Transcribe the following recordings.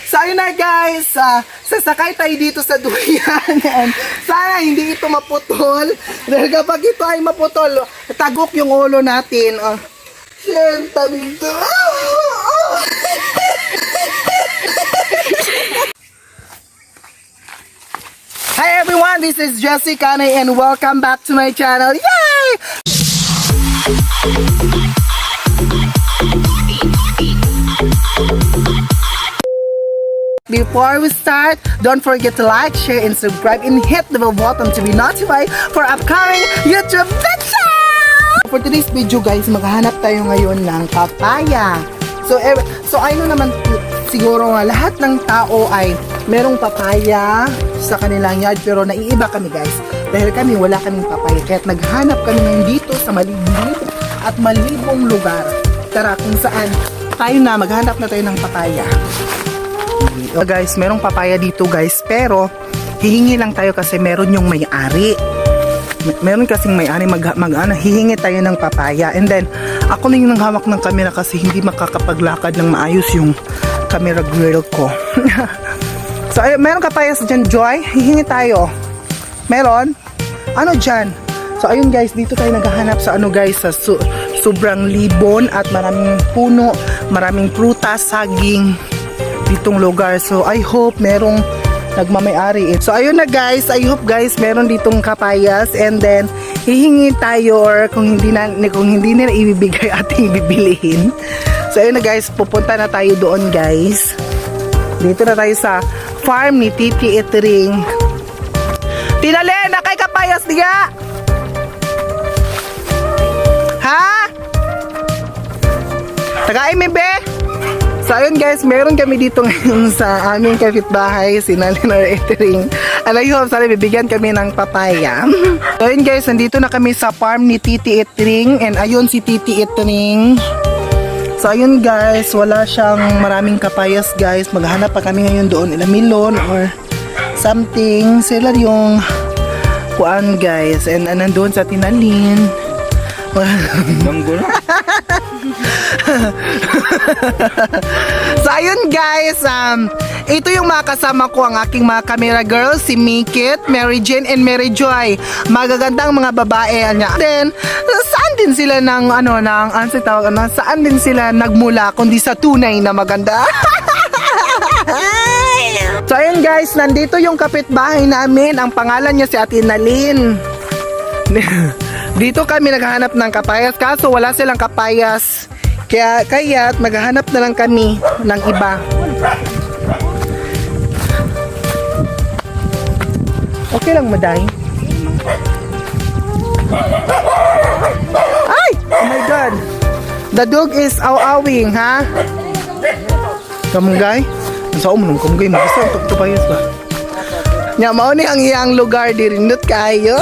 So ayun na guys, sasakay tayo dito sa duyan. And sana hindi ito maputol. Dahil kapag ito ay maputol, tagok yung ulo natin. Yan, tabi ito. Hi everyone, this is Jessie Kanay and welcome back to my channel. Yay! Before we start, don't forget to like, share, and subscribe and hit the bell button to be notified for upcoming YouTube videos! For today's video guys, maghahanap tayo ngayon ng papaya. So ayun naman siguro nga lahat ng tao ay merong papaya sa kanilang yard pero naiiba kami guys. Dahil kami wala kaming papaya kaya naghanap kami ngayon dito sa maliblib at malibong lugar. Tara kung saan tayo na maghanap na tayo ng papaya. Guys, merong papaya dito guys, pero hihingi lang tayo kasi meron yung may-ari. Meron kasing may-ari hihingi tayo ng papaya. And then, ako na yung hawak ng camera kasi hindi makakapaglakad ng maayos yung camera grill ko. So, meron papaya sa dyan, Joy? Hihingi tayo. Meron? Ano dyan? So, ayun guys, dito tayo naghahanap sa guys, sa sobrang libon at maraming puno, maraming prutas, saging ditong lugar. So I hope merong nagmamay-ari. So ayun na guys, I hope guys meron ditong kapayas and then hihingi tayo or kung hindi nila ibibigay ating bibilihin. So ayun na guys, pupunta na tayo doon guys. Dito na tayo sa farm ni Titi Itring. Tinale, nakay kapayas diga! Ha? Tagay mi be? So ayun guys, meron kami dito ngayon sa aming kapitbahay, si Nalinar Itering. And I hope sana bibigyan kami ng papaya. So ayun guys, nandito na kami sa farm ni Titi Itering. And ayun si Titi Itering. So ayun guys, wala siyang maraming kapayas guys. Maghanap pa kami ngayon doon, ilamilon or something. Sila yung kuan guys. And nandun sa Tinalin. So ayun guys, ito yung mga kasama ko, ang aking mga camera girls, si Mikit, Mary Jane, and Mary Joy. Magagandang mga babae. Then, saan din sila saan din sila nagmula kundi sa tunay na maganda? So ayun guys, nandito yung kapitbahay namin. Ang pangalan niya si Ate Nalin. Dito kami naghahanap ng kapayas kaso wala silang kapayas. Kaya maghahanap na lang kami ng iba. Okay lang maday. Ay! Oh my God! The dog is aw-awing, ha? Kamunggay? Sa umunong kamunggay mo. Gusto ang kapayas ba? Nya, mauni ang iyang lugar dirindot kayo.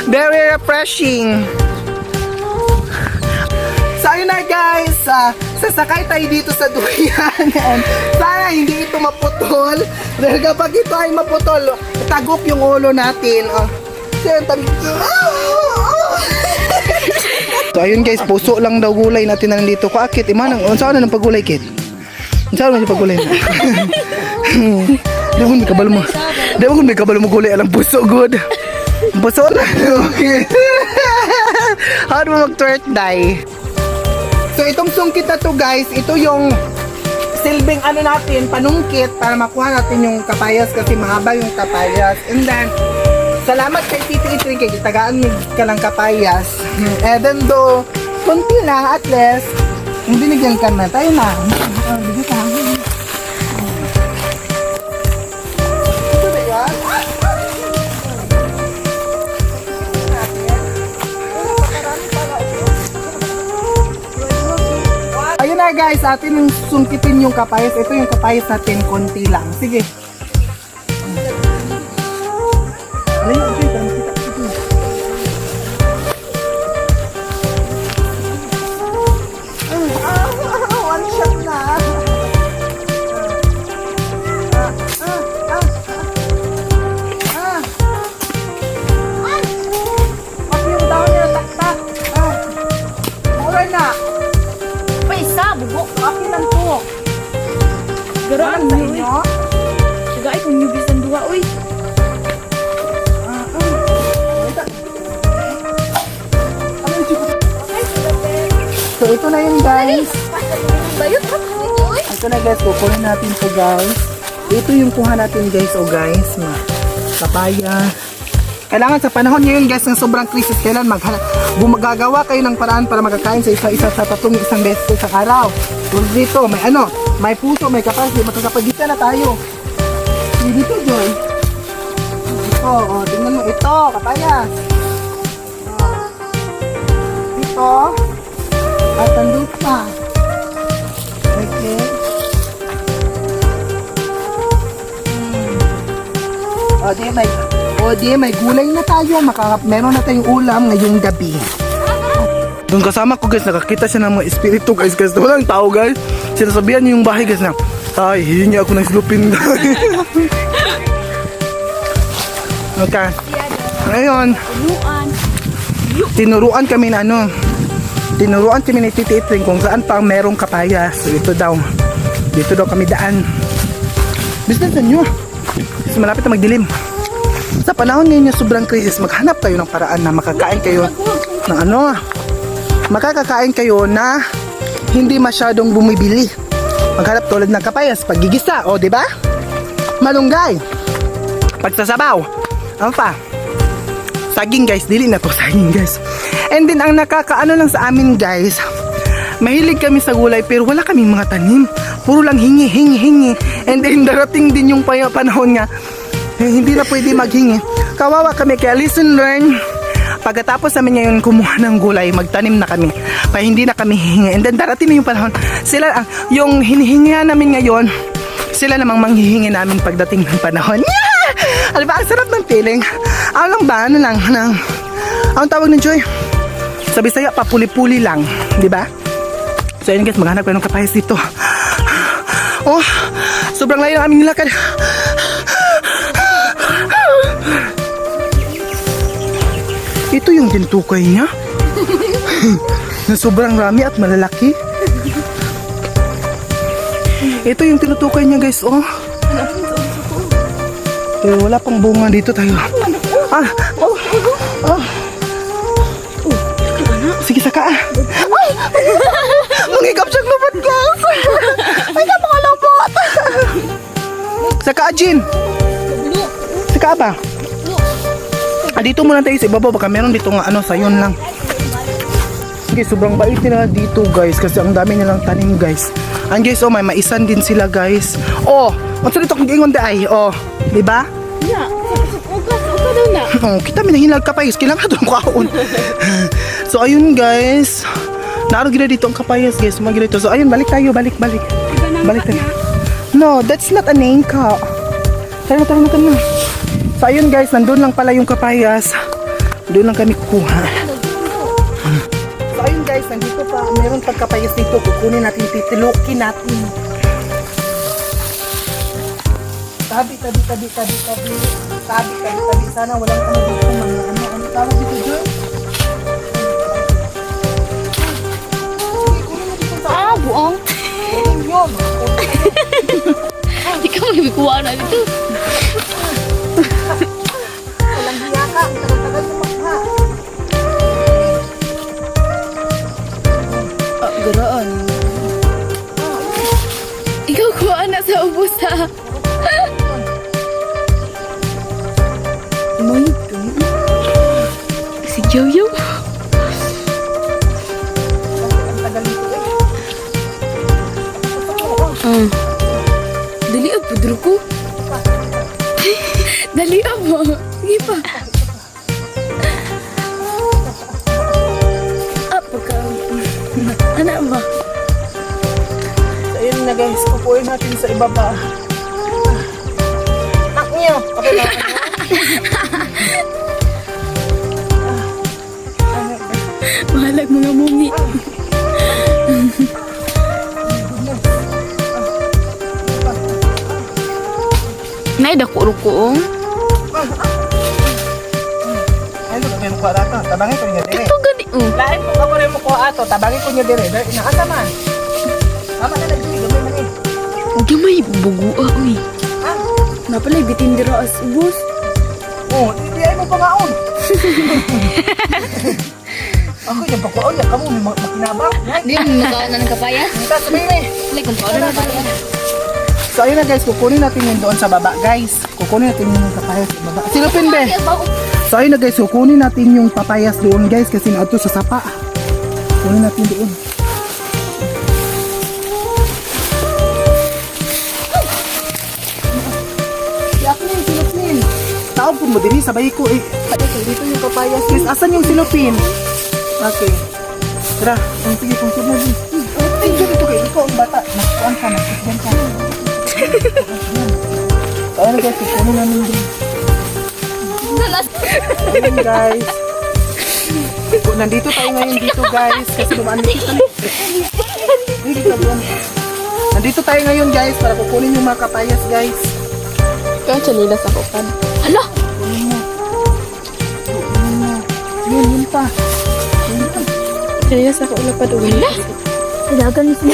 Very refreshing. So ayun na guys, sasakay tayo dito sa duyan. And sana hindi ito maputol. Dahil kapag ito ay maputol, tagok yung ulo natin. So ayun guys, puso lang daw gulay natin na nandito. Kuakit, imanang, saan na ng pagulay kit? Saan na ng pagulay na? Dahon may kabalo mo. Dahon may kabalo mo gulay, alang puso good. Puso na. Okay. How do mo mag-twerk die? So itong sungkit na to guys, ito yung silbing natin, panungkit para makuha natin yung kapayas kasi mahaba yung kapayas. And then, salamat kay Titi Itring kay tagaan ka ng kapayas. And then do, kunti lang at least, yung binigyan ka na, tayo na. Bigyan ka. Ito ba yan? Ayun na guys, atin yung sungkitin yung kapayas. Ito yung kapayas natin, konti lang. Sige. One shot na. Pati yung daw niya taktak. Mura na. Paisa, bugo. Akin lang po. Garaan Sa sa inyo. inyo? Sige ay kung nyubisan duha uy. So ito na yun guys. Bayot ka uy. Ito na guys, kukunin natin to guys. Ito yung kuha natin guys, oh guys. Papaya. Kailangan sa panahon ngayon guys ng sobrang krisis, kailan gumagawa kayo ng paraan para makakain sa isa-isa sa tatlong isang beses sa araw. Tulad dito, may ano, may puso, may kapasya, makakapagisa na tayo. Dito Joy. Ito, oh, tingnan mo ito, kapayas. Ito. At nandun pa. Okay. O di may gulay na tayo. Meron na tayong ulam ngayong gabi. Doon kasama ko guys, nakakita siya ng mga espiritu guys. Walang tao guys. Sinasabihan niya yung bahay guys na, ay, hihingi ako ng slupin guys. Okay. Ngayon, tinuruan kami na ano. Tinuruan kami ni Titi Itring kung saan pang merong kapayas. So dito daw kami daan. Business nyo. Kasi malapit na magdilim. Sa panahon ngayon yung sobrang krisis, maghanap kayo ng paraan na makakain kayo ng ano. Makakakain kayo na hindi masyadong bumibili. Maghanap tulad ng kapayas, paggigisa, o di ba? Malunggay. Pagsasabaw. Ano pa? Saging guys, dili na to saging guys. And then ang nakakaano lang sa amin guys, mahilig kami sa gulay pero wala kaming mga tanim. Puro lang hingi. And then darating din yung panahon nga, hindi na pwede maghingi. Kawawa kami, kaya listen learn. Pagkatapos namin ngayon kumuha ng gulay, magtanim na kami. Kaya hindi na kami hihingi. And then darating na yung panahon, sila, yung hinihingihan namin ngayon, sila namang manghihingi namin pagdating ng panahon. Yeah! Ano ba, ang sarap ng feeling. Ano lang, ang tawag ng Joy? Sa Bisaya, papuli-puli lang, di ba? So yun guys, maghanap kayo ng kapayas dito. Oh, sobrang layo ng aming lakad. Ito yung tintukay niya. Na sobrang rami at malalaki. Ito yung tinutukay niya guys, oh. Pero wala pang bunga dito tayo. Sige, saka. Ay! Mangigap siyang lupot, guys. Ay, napakalapot. Saka, Jin. Saka ba? Dito muna tayo sa ibabaw. Baka meron dito nga ano, sayon lang. Sige, sobrang bait nila dito, guys. Kasi ang dami nilang tanim, guys. And guys, oh, may maisan din sila, guys. Oh, unsa dito kung giingon day? Oh, di ba? Ya, ugas daw na. Oh, kita minahinag kapayas, kailangan itong kaon. So ayun guys, naaro gina dito ang kapayas guys, mga dito. So ayun, balik tayo, balik. Balik tayo. No, that's not a nangka. Tara na. So ayun guys, nandun lang pala yung kapayas. Doon lang kami kukuha. So ayun guys, nandito pa, meron pang kapayas dito. Kukunin natin, titilukin natin. Tabi. Sana walang ano dito, mga ano tawag dito, Joy? Buong. Kunin yun. Ikaw may kuha na dito. Walang hiya ka, ang tagal-tagal mo magha. Garaan. Ikaw kuha na sa ubos ha. Si Yoyo. Ang tagal nito Dali ang pudro ko. Dali ang mo. Sige pa. Pagka... Anak ba? So ayun na guys, kukuhin natin sa ibaba. Niyo, okay na. Mahalag mga mumi. Nay, dako ruko. Ayun, may mukha rata. Tabangin ko niya dire. Ito gani. Lain po ako rin mukha ato. Tabangin ko niya dire. Nakasa man. Tama na nagdili. Gamay man eh. Huwag yung may bugu uy. Ha? Napalay, bitin dira as ubos. Oh, hindi ay mo pangaon. Ako yung pagkaon, yan kamu, makinabang. Hindi mo nakaon na ng kapaya. Kita, sabi mo eh. Like, kung paano na kapaya. So ayun na guys, kukunin natin yung doon sa baba guys. Kukunin natin yung papayas sa baba. Silupin be. So ayun na guys, kukunin natin yung papayas doon guys kasi na sa sapa. Kunin natin doon. Silupin, silupin. Tawag po mo din, sabay ko eh. Dito yung papayas guys. Asan yung silupin? Okay. Tara, sige, kung sino din. Ay, dito kayo, ikaw ang bata. Nakuan ka, nakuan ka. Kaya na guys, kukunin namin din. Ayun guys. Nandito tayo ngayon dito guys. Kasi dumaan dito tayo. Nandito tayo ngayon guys para kukunin yung mga kapayas guys. Kaya chanilas ako pan. Hala! Yun pa. Chanilas ako ulapad uwi. Ilagan mo sila.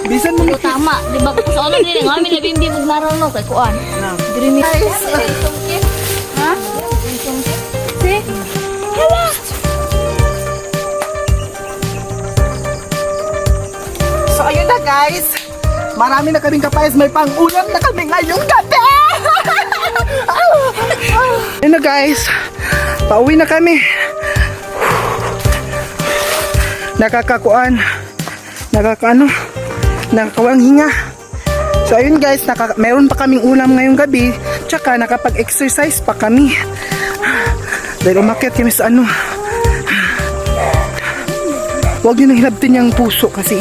Bisan mo Tama, di ba? Sa ulo din, ngamin na bimbi maglaro no kay kuan. Diri ni. guys. Ha? Si? Hala. So ayun na guys. Marami na kaming kapayas. May pang-ulam na kami ngayong gabi. Ayun na guys. Pauwi na kami. Nakakawang hinga. So ayun guys, meron pa kaming ulam ngayong gabi, tsaka nakapag-exercise pa kami. Dahil umakyat kami sa ano. Huwag nyo nang hinabtin yung puso kasi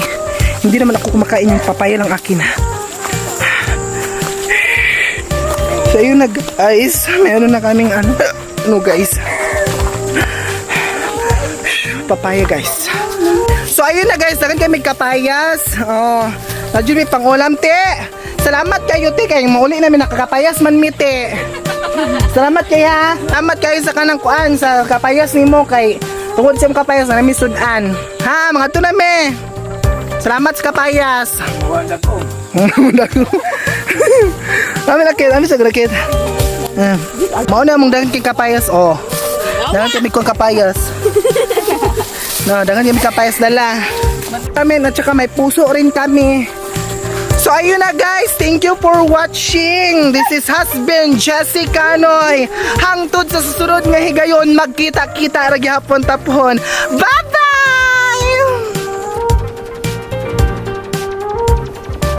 hindi naman ako kumakain yung papaya lang akin. So ayun na guys, meron na kaming ano guys. Papaya guys. So ayun na guys, nakan kami kapayas. Oh, nadyo may pangulam te. Salamat kayo te, kay mauli namin nakakapayas man mi te. Salamat kayo ha. Salamat kayo sa kanang kuan sa kapayas nimo kay tungod sa kapayas na nami sudan. Ha, mga to nami. Salamat sa kapayas. Wala ko. Kami lakit, kami sa lakit. Mao na mong dagan kay kapayas oh. Dagan kami kong kapayas. No, dangan kami kapayas dala. Kami at saka may puso rin kami. So ayun na guys, thank you for watching. This is husband Jessica Noy. Hangtod sa susunod nga higayon, magkita-kita ra gyapon tapon. Bye!